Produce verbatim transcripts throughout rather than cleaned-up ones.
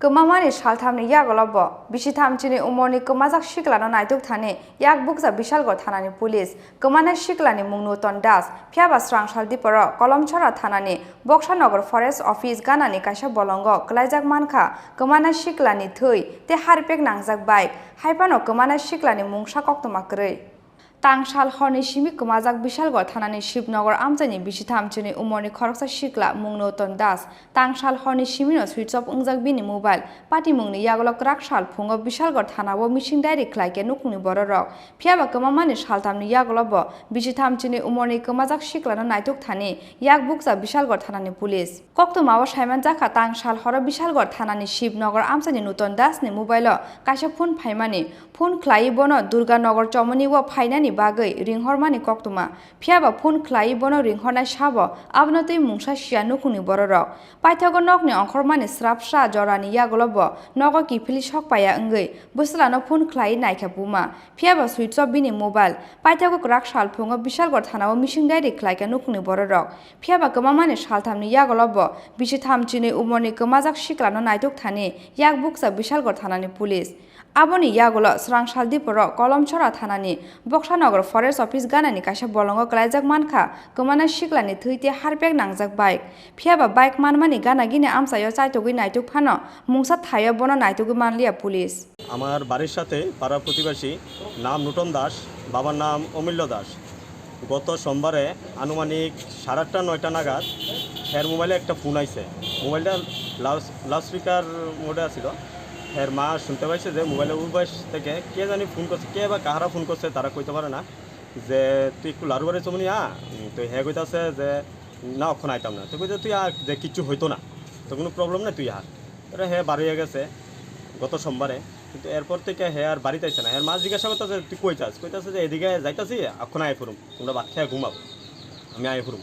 Kwmamani salthamni yagulo bo bisi thamchini umorni kwmajak siklano naituk thani yak bukcha Bishalgarh thanani police. Kwmanai siklani mung Nuton Das, phiyaba swrang sal diporo Kolomchora thanani Boksanagar Forest Office ganani kaisa bolongo kwlaijak mankha kwmanai siklani thwi tei harpek nangjak bike, haiphano kwmanai siklani mungsa koktwma kwrwi. Tangsal horni simi kwmajak Bishalgarh thanani Shibnagar amchaini bisi thamchini umorni khoroksa sikla mung Nuton Das. Tangsal horni simino switch off wngjak bini mobile. Patimungni yagulo kwrak sal phungo Bishalgarh thanao missing diary khlaikha nukhungni bororok. Phiyaba kwmamani salthamni yagulo bo bisi thamchini umorni kwmajak siklano naituk thani yak bukcha Bishalgarh thanani police. Koktwmao saimanjakha, tangsal horo Bishalgarh thanani Shibnagar amchaini Nuton Dasni mobile-o kaisa phone phaimani. Phone khlaiwi bono Durganagar chomoni o phainani bagwi ringhormani koktwma. Phiyaba phone khlaiwi bono ringhornai sabo abono twi mungsa siya nukhungni bororok. Paithago nokni ongkhormani srapsa jorani yagulo bo nogo kiphilwi sok paiya wngwi bwslano phone khlaiwi naikha buma. Phiyaba switch off bini mobile. Paithago kwrak sal phungo Bishalgarh thanao missing diary khlaikha nukhungni bororok. Phiyaba kwmamani salthamni yagulo bo bisi thamchini umorni kwmajak siklano naituk thani yak bukcha Bishalgarh thanani police. Aboni yagulo swrang sal diporo Kolomchora thanani Boksanagar Forest Office ganani kaisa bolongo kwlaijak mankha kwmanai siklani thwi tei harpek nangjak bike. Phiyaba bike manmani gana gini amchaio chaitugwi naituk phano mungsa thaio bono naitugwi manliya police. আমার বাড়ির সাথে পাড়া প্রতিবেশী, নাম নুটন দাস, বাবার নাম অমূল্য দাস। গত সোমবারে আনুমানিক সাড়ে আটটা নয়টা নাগাদ হের মোবাইলে একটা ফোন আইছে। মোবাইলটা লাউড লাউডস্পিকার মোডে আছিল। হের মা শুনতে পাইছে যে মোবাইলের উভয় থেকে কে জানি ফোন করছে, কে বা কাহারা ফোন করছে তারা কইতে পারে না। যে তুই একটু লারুবাড়ি চমনি আ। উম, তো হে কইতাছে যে না, অখন আইতাম না। তো কইতে তুই আ, যে কিচ্ছু হইতো না, তো কোনো প্রবলেম নাই, তুই আ। এরা হে বার হয়ে গেছে গত সোমবারে, কিন্তু এরপর থেকে হে আর বাড়িতে আইছে না। এর মা জিজ্ঞাসা করতেছে তুই কই যাস, কইতাছে যে এদিকে যাইতাছি, এখন আই ফুরুম, তোমরা ভাত খেয়ে ঘুমাও, আমি আই ফুরুম।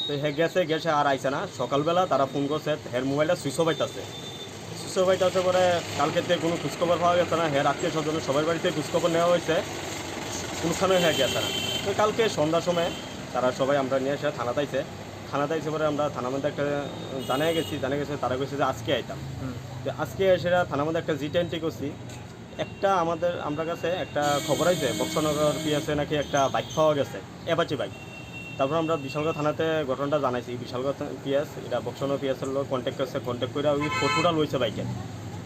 তো হে গেছে, গেছে আর আইছে না। সকালবেলা তারা ফোন করছে, হের মোবাইলটা সুইচ অফ আইতাছে। সুইচ অফ আইতাছে পরে কালকে থেকে কোনো খোঁজখবর পাওয়া গেছে না। হের আত্মীয় স্বজন সবার বাড়িতে খোঁজখবর নেওয়া হয়েছে, কোনোখানে হে গেছে না। তো কালকে সন্ধ্যার সময় তারা সবাই আমরা নিয়ে এসে থানাতে আইছে। থানাতে আইছে পরে আমরা থানার মধ্যে একটা জানাই গেছি, জানাই গেছে, তারা কইছে যে আজকে আইতাম। হুম। তো আজকে এসে থানার মধ্যে একটা জিট এন্ট্রি করছি। একটা আমাদের, আমরা কাছে একটা খবর আইছে, বক্সনগর পিএসএ নাকি একটা বাইক পাওয়া গেছে, অ্যাপাচি বাইক। তারপর আমরা বিশালগড় থানাতে ঘটনাটা জানাইছি। বিশালগড় থা-, পিএস, এটা বক্সনগর পিএস এর লোক কন্ট্যাক্ট করছে, কন্ট্যাক্ট করে ওই ফটোটা লইছে বাইকের।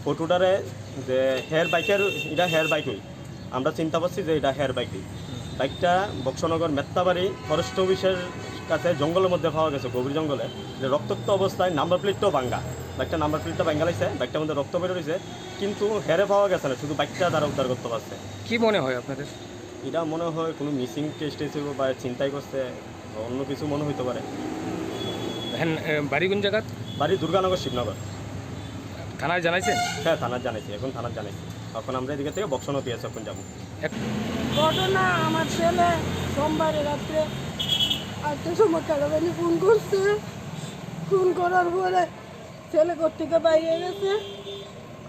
ফটোটারে যে হের বাইকের, এটা হের বাইক ওই। আমরা চিন্তা করছি যে এটা হের বাইক ওই। বাইকটা বক্সনগর মেত্তাবাড়ি ফরেস্ট অফিসের কাছে জঙ্গলের মধ্যে পাওয়া গেছে, গভীর জঙ্গলে। যে রক্তাক্ত অবস্থায় নাম্বার প্লেটটাও ভাঙ্গা। বাইকটা নাম্বার প্লেটটা ভাঙ্গা লাগছে, বাইকটার মধ্যে রক্ত বের হয়েছে। কিন্তু হেরে পাওয়া গেছে না, শুধু বাইকটা তারা উদ্ধার করতে পারছে। কি মনে হয় আপনাদের? এটা মনে হয় কোনো মিসিং কেস টেস হইব বা ছিনতাই করছে, বা অন্য কিছু মনে হইতে পারে। হ্যাঁ, এ, বাড়ি কোন জায়গাত? বাড়ি দুর্গানগর, শিবনগর। থানায় জানাইছেন? হ্যাঁ, থানায় জানাইছি, এখন থানায় জানাইছি। এখন আমরা এদিকে থেকে বক্সনগর পিএস এখন যাবো। এক- ঘটনা, আমার ছেলে সোমবারে রাত্রে আটটার সময় কারোবানি ফোন করছে। ফোন করার পরে ছেলে ঘর থেকে বাইরে গেছে।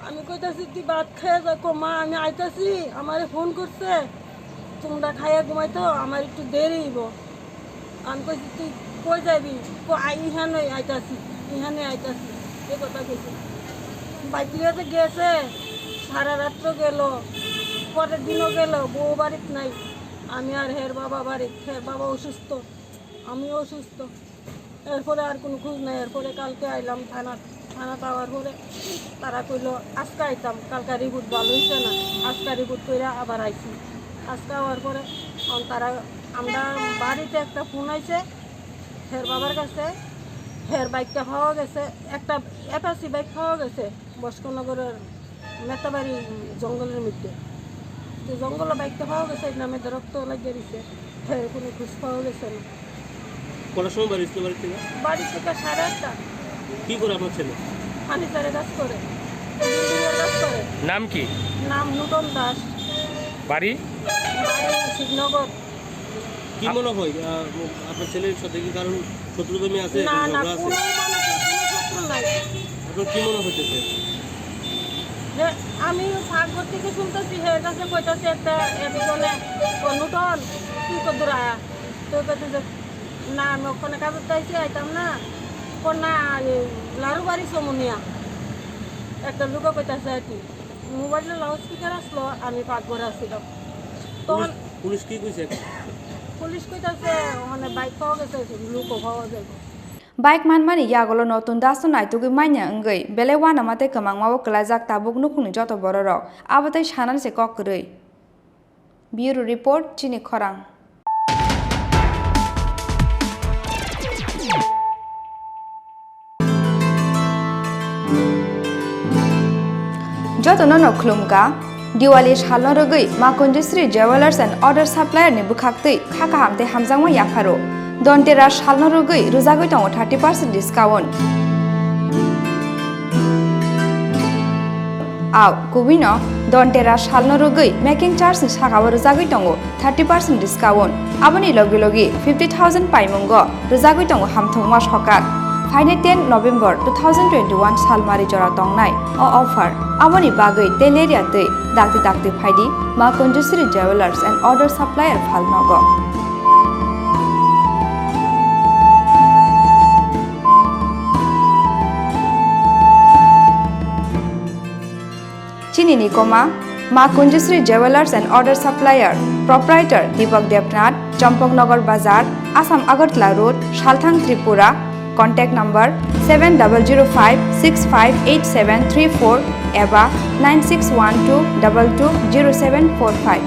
আমি কইতাছি, "তুই ভাত খাইয়া যা।" কো, "মা, আমি আইতাছি, আমারে ফোন করছে, তোমরা খাইয়া ঘুমাইতো, আমার একটু দেরি হইব।" আমি কইছি, "তুই কই যাবি?" কো, "আই, ইহানে আইতাছি, ইহানে আইতাছি।" এই কথা কইছে। বাইক লিয়ে যে গেছে, সারা রাত্র গেল, পরের দিনও গেল, বউ বাড়িত নাই। আমি আর হের বাবা বাড়িত, হের বাবা অসুস্থ, আমি অসুস্থ। এরপরে আর কোনো খোঁজ নাই। এরপরে কালকে আইলাম থানা, থানা যাওয়ার পরে তারা কইলো, "আজকে আইতাম, কালকে রিপোর্ট ভালো হইছে না।" আজকে রিপোর্ট কইরা আবার আইছি। আজকে আওয়ার পরে অন তারা, আমরা বাড়িতে একটা ফোন আইছে, হের বাবার কাছে, হের বাইকটা পাওয়া গেছে, একটা অ্যাপাচি বাইক পাওয়া গেছে বস্কনগরের মেতাবাড়ি জঙ্গলের মধ্যে। যে জঙ্গলে বাইকটা পাওয়া গেছে, এর নামে রক্ত লাগিয়ে দিছে, হের কোনো খোঁজ পাওয়া গেছে না। কটার সময় বাড়ি ছিল বাড়ি থেকে? বাড়ি থেকে সাড়ে আটটা। কি করে আপনার ছেলে? ফার্নিচারে কাজ করে, বিল্ডিংয়ের কাজ করে। নাম কি? নাম নূতন দাস। বাড়ি? বাড়ি শিবনগর। কি মনে হয়, আহ, আপনার ছেলের সাথে কি কারণ শত্রুতা আছে, না, কোনো না, ঝগড়া আছে? কোনো মানুষের কোনো শত্রু নাই। এখন কি মনে হইতেছে? যে আমি ফাঁকঘর থেকে শুনতেছি, হের কাছে কইতাছে একটা, একজনে, "ও নূতন, তুই কদ্দুর আয়া?" তো কইতেছে, "না, আমি ওখানে কাজে চাইছি, আইতাম না।" কো, "না, এই লারুবাড়ি সমুনিয়া।" একটা লোকে কইতাছে আর কি, মোবাইলে লাউড স্পিকার আসলো, আমি পাকঘরে আসছিলাম। তখন পুলিশ, পুলিশ কি কইছে? পুলিশ কইতাছে ওখানে বাইক পাওয়া গেছে, লোকও পাওয়া যাবে। Bike manmani yagulo notun dasto naitugwi manya wngwi belai uanama tei kwmangma-o kwlaijak tabuk nukhungni joto bororok. Abo tei sanani se kok kwrwi. Bureau Report, Chini Khorang. Jotono no khulumkha, Diwali salno rwgwi Ma Kunjusri Jewellers and Other Supplier ni bwkhaktwi kha kaham tei hamjakma yapharo. Dhanteras salno rwgwi rwjagwi tongo thirty percent discount. Au, kubui no, Dhanteras salno rwgwi making charge ni sakao rwjagwi tongo thirty percent discount. Aboni logi logi fifty thousand paimungo rwjagwi tongo hamthwngma sokak. Phainai ten November two thousand twenty-one salmari jora tongnai o offer. Aboni bagwi teleria twi dakti dakti phaidi Ma Kunjusri Jewellers and Other Supplier phalnogo. Chini ni koma, Ma Kunjusri Jewellers and Other Supplier, Proprietor Dibak Debnath, Champaknagar Bazar, Assam Agartala Road, Salthang, Tripura. Contact number seven double zero five six five eight seven three four eba nine six one two double two zero seven four five.